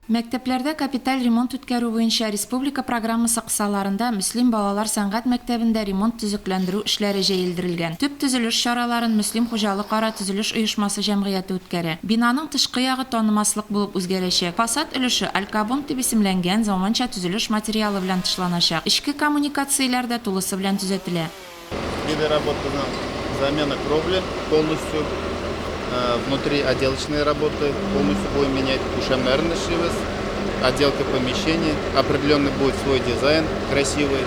Мәктәпләрдә капиталь ремонт үткәрү буенча республика программасы кысаларында Мөслим балалар сәнгать мәктәбендә ремонт-төзекләндерү эшләре җәелдерелгән. Төп төзелеш чараларын Мөслим хуҗалыкара төзелеш оешмасы җәмгыяте үткәрә. Бинаның тышкы ягы танымаслык булып үзгәрәчәк. Фасад өлеше Алькабонд дип исемләнгән заманча төзелеш материалы белән тышланачак. Эчке коммуникацияләр дә тулысы белән төзәтелә. Виды работ безнең замена кровли полностью, внутри отделочные работы полностью будем менять, түшәмнәрен эшлибез, отделка помещений, определенный будет свой дизайн красивый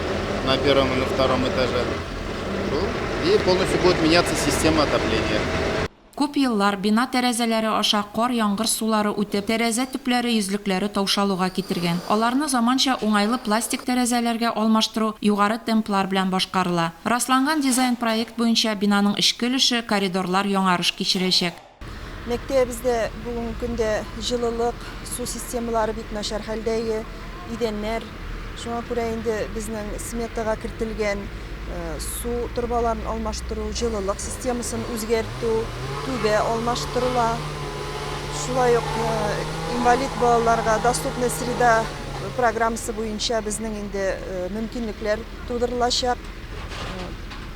на первом и на втором этаже. И полностью будет меняться система отопления. Күп еллар бина тәрәзәләре аша кар-яңгыр сулары үтеп, тәрәзә төпләре йөзлекләре таушалуга китергән. Аларны заманча уңайлы пластик тәрәзәләргә алмаштыру югары темплар белән башкарыла. Расланган дизайн-проект буенча бинаның эчке өлеше, коридорлар яңарыш кичерәчәк. Мәктәбебездә бүгенге көндә җылылык, су системалары бик начар хәлдәге, идәннәр. Шуңа күрә инде безнең сметага кертелгән су торбаларын алмаштыру, җылылык системасын үзгәртү, түбә алмаштырыла. Шулай ук инвалид балаларга Доступная среда программасы буенча безнең инде мөмкинлекләр тудырылачак.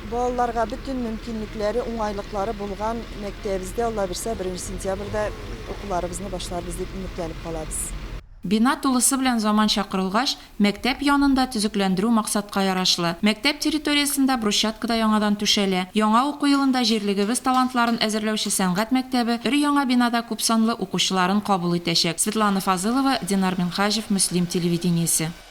Балаларга бөтен мөмкинлекләре, уңайлыклары булган мәктәбебездә, Алла бирсә, беренче сентябрьдә укуларыбызны башларбыз дип өметләнеп калабыз. Бина тулысы белән заманча корылгач, мәктәп янын да төзекләндерү максатка ярашлы. Мәктәп территориясендә брусчатка да яңадан түшәлә. Яңа уку елында җирлегебез талантларын әзерләүче сәнгать мәктәбе өр-яңа бинада күпсанлы укучыларын кабул итәчәк. Светлана Фазылова, Динар Минһаҗев, Мөслим телевидениесе.